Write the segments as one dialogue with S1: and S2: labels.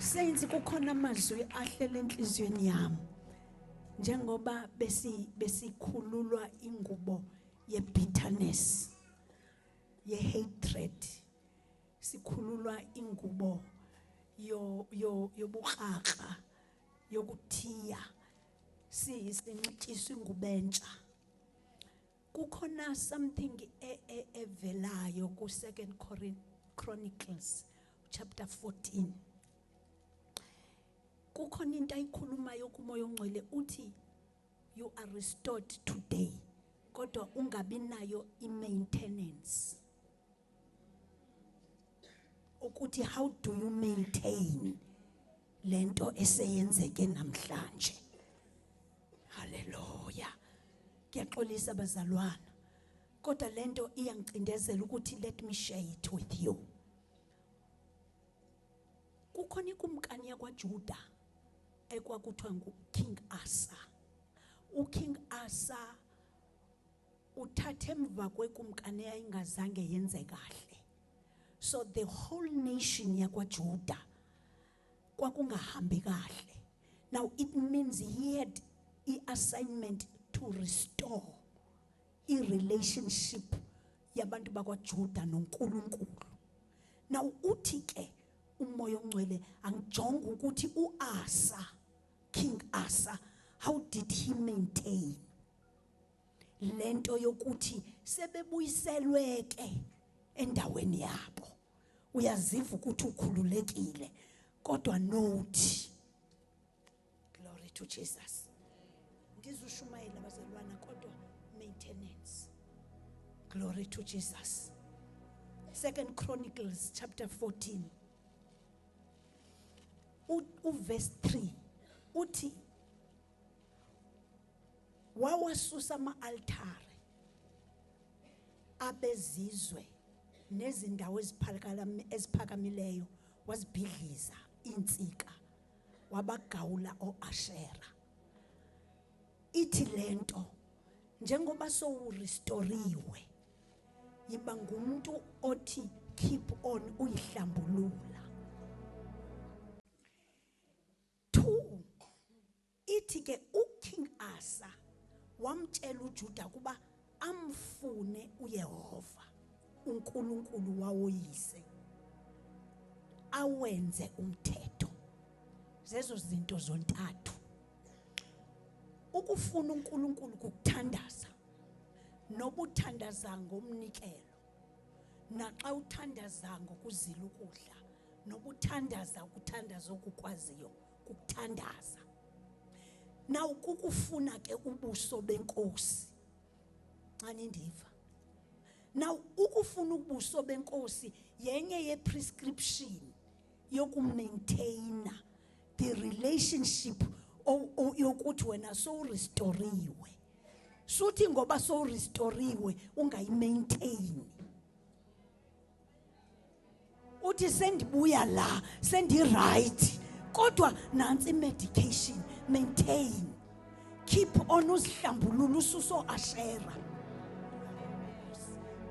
S1: Saints, kukhona amazwi ahlele enhliziyweni yami njengoba besi besikhululwa ingubo ye-bitterness, ye-hatred, sikhululwa ingubo yo yo yobukrakra, yokuthiya, sinxityiswa ingubo entsha. Kukhona something evelayo ku 2 Chronicles chapter 14. Kukhona into ayikhulumayo kuMoya oNgcwele, uthi you are restored today, kodwa ungabi nayo i-maintenance, ukuthi how do you maintain lento eseyenzeke namhlanje. Haleluya. Kuyaxolisa bazalwana, kodwa lento iyangicindezela ukuthi let me share it with you. Kukhona ikumkani yakwaJuda ekwakuthiwa nguKing Asa. UKing Asa uthathe emva kwekumkani eyayingazange yenze kahle, so the whole nation yakwaJuda kwakungahambi kahle. Now it means he had i-assignment to restore i-relationship yabantu bakwaJuda noNkulunkulu. Now uthi ke uMoya oNgcwele angijonga ukuthi uAsa, King Asa, how did he maintain lento yokuthi sebebuyiselwe ke endaweni yabo? Uyaziva ukuthi ukhululekile, kodwa nothi glory to Jesus. Ngizushumayela bazalwana, kodwa maintenance. Glory to Jesus. Second Chronicles chapter 14 uverse 3 uthi wawasusa ama-altare abezizwe nezindawo eziphakamileyo, wazibhidliza insika, wabagawula oAshera. Ithi lento njengoba sowurestoriwe, yiba ngumuntu othi keep on uyihlambulula. 2 ithi ke uKing Asa wamtshela uJuda kuba amfune uYehova uNkulunkulu wawoyise, awenze umthetho. Zezo zinto zontathu: ukufuna uNkulunkulu kukuthandaza, nobuthandaza ngomnikelo, naxa uthandaza ngokuzila ukudla, nobuthandaza ukuthandaza okukwaziyo kukuthandaza. Now kukufuna ke ubuso benkosi xa nindiva. Now ukufuna ubuso benkosi yenye ye-prescription yokumaintaina the relationship yokuthi wena sowurestoriwe. Suthi ngoba sowurestoriwe ungayimaintain, uthi sendibuya la sendi-right, kodwa nantsi i-medication: maintain, keep on uzihlambulula, ususo ashera.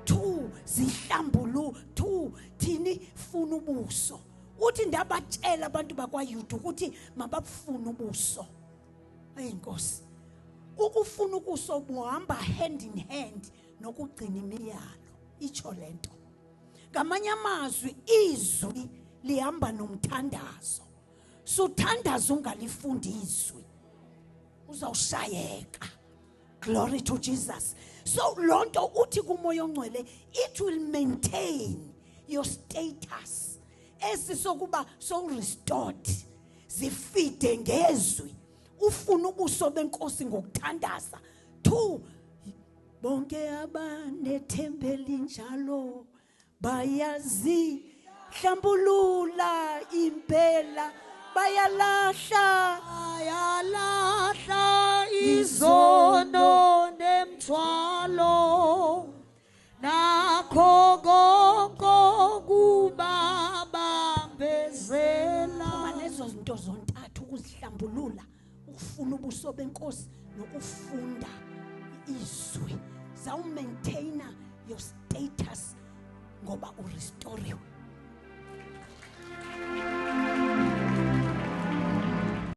S1: Two, zihlambulu. Two, thini? Funa ubuso. Uthi ndabatshela abantu bakwaYuda ukuthi mababufune ubuso. Eyi Nkosi, ukufuna ubuso buhamba hand in hand nokugcina imiyalo. Itsho lento ngamanye amazwi, izwi lihamba nomthandazo. Suthandaza ungalifundi izwi, uzawushayeka. Glory to Jesus. So lonto uthi kuMoya oNgcwele it will maintain your status esi sokuba so restored. Zifide ngezwi, ufuna ubuso benkosi ngokuthandaza. Two, bonke abanethemba elinjalo bayazi hlambulula impela, bayalahla.
S2: Bayalahla izono nemthwalo nakho konke kubabambezela.
S1: Uma lezo zinto zontathu, ukuzihlambulula, ukufuna ubuso benkosi nokufunda izwi, zawumaintaina your status ngoba urestoriwe.